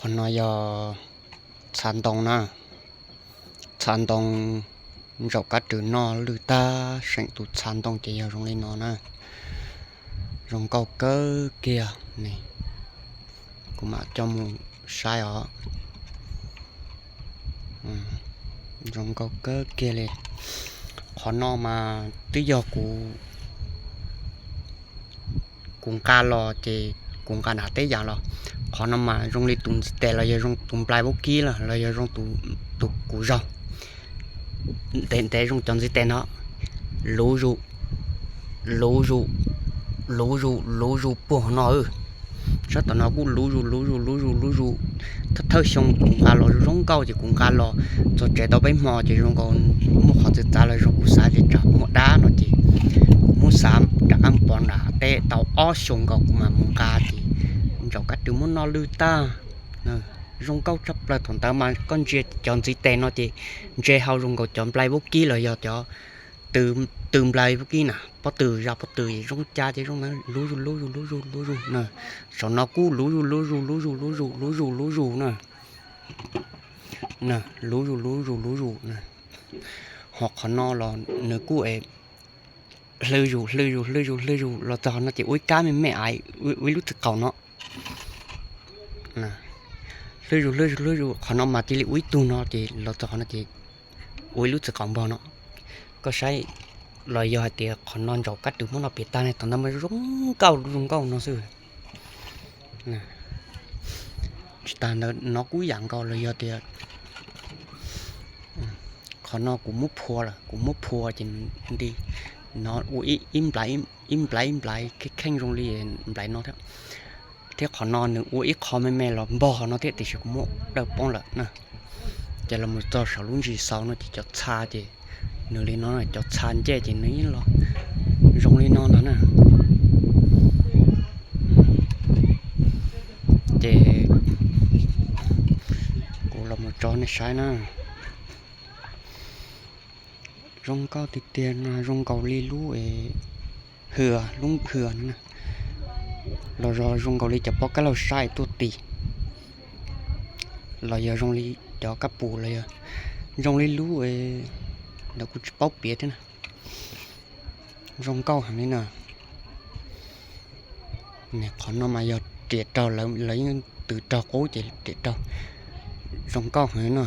No yog txha ntoo na, txha ntoo ntsaum kab rwg noj lwj tag seem tus txha ntoo ces yog zoo li no na, zoo nkauj kawg kiag ne. Kuv mam coj mus saib os. Zoo nkauj kawg kiag li. Qhov no mas twb yog kuv, kuv nqa los ces kuv nqa nram teb yas los. Qhov no mas zoo li tus ntxiv tes los yog zoo tus nplai vaub kib los los yog zoo tus kuv zaug. Ntev ntev zoo cov ntxiv tes no, luv zus, luv zus, luv zus, luv zus puag no. Sab tom no kuj luv zus luv zus luv zus luv zus. Thawj thawj xyoo kuv nqa los zoo nkauj ces kuv nqa los txog tsev tau peb hmo ces zoo nkaus muaj qhov txawv txav los zoo kuv xav tias tsam muaj dab no ces kuv muab xav rov qab pov nram teb tau ob xyoos nkaus kuv mam mus nqa ces ntsaum kab rwg muab noj lwj tag. Zoo nkauj tshaj plaws. Thaum ntawd mas koj ntsia cov ntxiv tes no ces ntse hau zoo nkaus cov nplai vaub kib los yog cov tw nplai vaub kib na, pob tw zaj pob tw zoo cas ces zoo na, luv zus luv zus luv zus luv zus na. Saum no kuj luv zus luv zus luv zus luv zus luv zus luv zus na. Luv zus luv zus luv zus na. Ho qhov no los nws kuj es hlwj zus hlwj zus hlwj zus hlwj zus los txog no ces ua ib kab me me aiv, ua ib lub txiv qaum no. Hlwj zus hlwj zus hlwj zus, qhov no mas cia li ua ib tug no ces los txog qhov no ces ua ib lub txiv qaum npog no. Koj saib, los yog hais tias qhov no ntsaum kab rwg muab noj piam tag ne, thaum ntawd mas zoo nkauj zoo nkauj no xwb. Tsis tas ntawd no kuj yam nkaus los yog tias qhov no kuv muab phua lawm, kuv muab phua ces nws nti no ua ib nplai ib nplai ib nplai kheej kheej zoo li nplai no thiab. Thiab qhov no nws ua ib qho me me los npog no thiab tiam sis kuv muab daws poob lawm na. Ces los mus txog saum lub ntsis xaus no ces cov txha ces nws li no, cov txha ncej ces nws yeej los zoo li no ntag na. Ces kuv los mus tso nej saib na. Zoo nkauj tiag tiag no, zoo nkaus li lub hwj, lub hwj no na, los yog zoo nkaus li cov pob kab laug saib tuaj tis, los yog zoo li cov kab pus los yog zoo li lub, ntawd kuv tsis paub piav thiab na. Zoo nkauj heev li na. Qhov no mas yog riam raug, lawv yeej tws raug qub ces riam raug. Zoo nkauj heev no.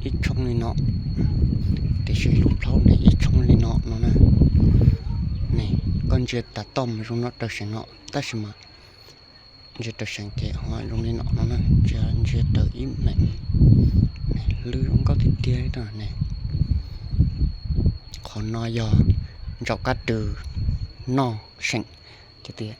Ib tshooj li no, tiam sis lub plhaub ne ib tshooj li no no na. Koj ntsia tas toj mus zoo no raws seem no, tab sis mas ntsia raws seem ces ho zoo li no no na, ntsia raws ib meem. Hlwb zoo nkauj tiag tiag li no ne. Qhov no yog ntsaum kab rwg noj seem, ces tias